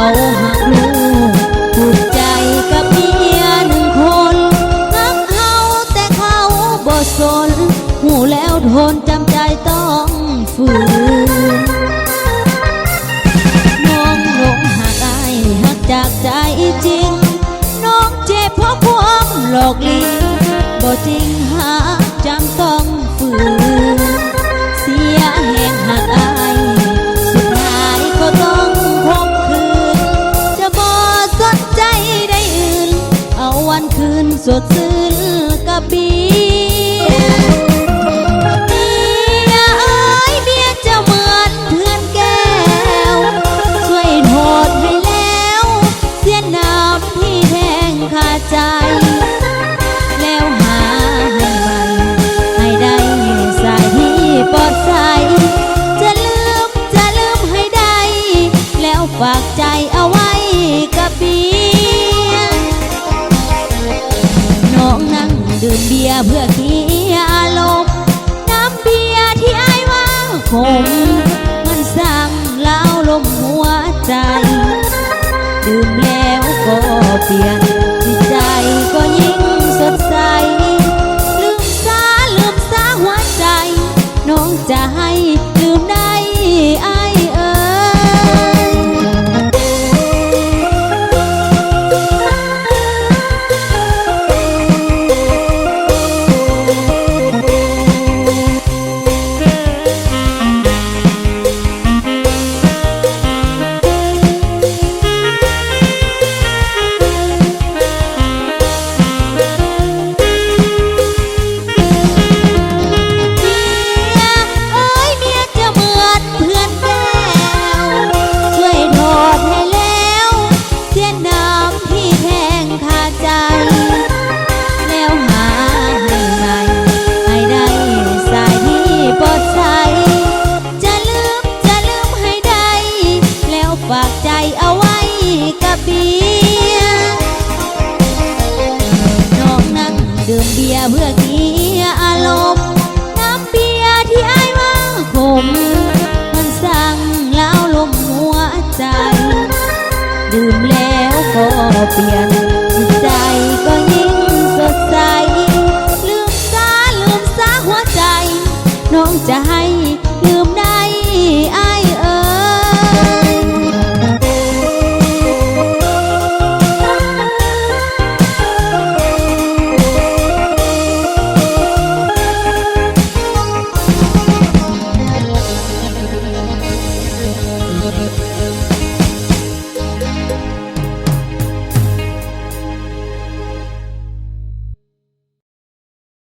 ເຂົາຮັກລູກ ຜູກໃຈກັບເມຍໜຶ່ງຄົນ ຮັກເຮົາແຕ່ເຂົາບໍ່ສົນ ຮູ້ແລ້ວທົນຈຳໃຈຕ້ອງ ຝືນ ນ້ອງຫຼົງຮັກອ້າຍ ຮັກຈາກໃຈຈິງ ນ້ອງເຈັບເພາະຄວາມຫຼອກຫຼີ້ ບໍ່ຈິງຮັກຈຳຕ້ອງຝືນ ເສຍແຮງຮັກອ້າຍ ສຸດທ້າຍກໍຕ້ອງຄົບຄືນ ຈະບໍ່ສົນໃຈໃດອື່ນ ເອົາວັນຄືນສົດຊື່ນກະເບຍ ເມຍເອີຍ ເມຍເຈົ້າເໝືອນເຮືອນແກ້ວ ຊ່ວຍຖອດໃຫ້ແລ້ວ ເສຍນ້ຳທີ່ແທງຄາໃຈ ແລ້ວຫາໃຫ້ໃໝ່ ໃຫ້ໄດ້ສາຍທີ່ປອດໃສ ຈະລືມ ຈະລືມໃຫ້ໄດ້ ແລ້ວຝາກໃຈເອົາໄວ້ກະເບຍ ນ້ອງນັ່ງດື່ມເບຍເພື່ອເຄຍອາລົມ ນ້ຳເບຍທີ່ອ້າຍວ່າຂົມ ມັນສັ່ງລາວລົມຫົວໃຈ ດື່ມແລ້ວກໍປ່ຽນ ຈິດໃຈກໍຍິ່ງສົດໃສ ລືມຊາ ລືມຊາຫົວໃຈ ນ້ອງຈະໃຫ້ລືມໄດ້ອ້າຍເອີຍ. ເມຍເອີຍ ເມຍເຈົ້າເໝືອນເຮືອນແກ້ວ ຊ່ວຍຖອດໃຫ້ແລ້ວ ເສຍນ້ຳທີ່ແທງຄາໃຈ ແລ້ວຫາໃຫ້ໃໝ່ ໃຫ້ໄດ້ສາຍທີ່ປອດໃສ ຈະລືມ ຈະລືມໃຫ້ໄດ້ ແລ້ວຝາກໃຈເອົາໄວ້ກະເບຍ ນ້ອງນັ່ງດື່ມເບຍເພື່ອເຄຍອາລົມ ນ້ຳເບຍທີ່ອ້າຍວ່າຂົມ ມັນສັ່ງລາວລົມຫົວໃຈ ດື່ມແລ້ວກໍປ່ຽນ